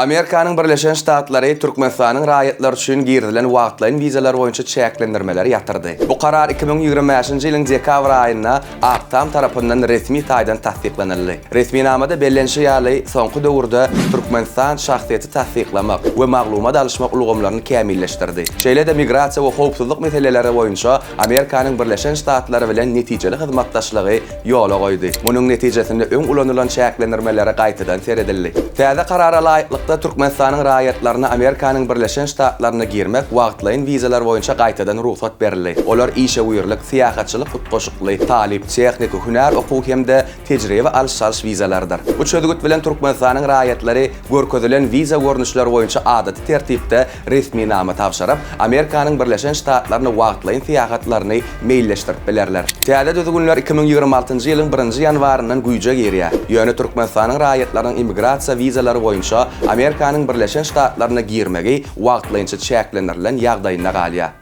Amerikanyň Birleşen Ştatlary Türkmenistanyň raýatlary üçin girizilen wagtlaýyn wizalar boýunça çäklendirmeleri ýatyrdy. Bu karar 2025-nji ýylyň dekabr aýynda Ak Tam tarapyndan resmi taýdan tassyklanyldy. Resminamada bellenişi ýaly, soňky döwürde Türkmenistan şahsyýeti tassyklamak we maglumat alyşmak ulgamlaryny kämilleşdirdi. Şeýle-de migrasiýa we howpsuzlyk meseleleri boýunça Amerikanyň Birleşen Ştatlary bilen netijeli hyzmatdaşlygy ýola goýdy. Munuň netijesinde öň ulanylan çäklendirmelere gaýtadan seredildi. Täze karara laýyklykda, Türkmenistanyň raýatlaryna Amerikanyň Birleşen Ştatlaryna girmek wagtlaýyn wizalar boýunça gaýtadan rugsat berildi. Olar işewürlik, syýahatçylyk utgaşykly, talyp, tehniki, hünär okuw hem-de tejribe alyş-çalyş wizalarydyr. Bu çözgüt bilen Türkmenistanyň raýatlary görkezilen wiza görnüşleri boýunça adaty tertipde resminama tabşyryp, Amerikanyň Birleşen Ştatlaryna wagtlaýyn syýahatlaryny meýilleşdirip bilerler. Täze düzgünler 2026-njy ýylyň birinji ýanwaryndan güýje girýär. Ýöne Türkmenistanyň raýatlarynyň immigrasiýa wizalary boýunça Amerikanyň Birleşen Ştatlaryna girmegi wagtlaýynça çäklendirilen ýagdaýynda galýar.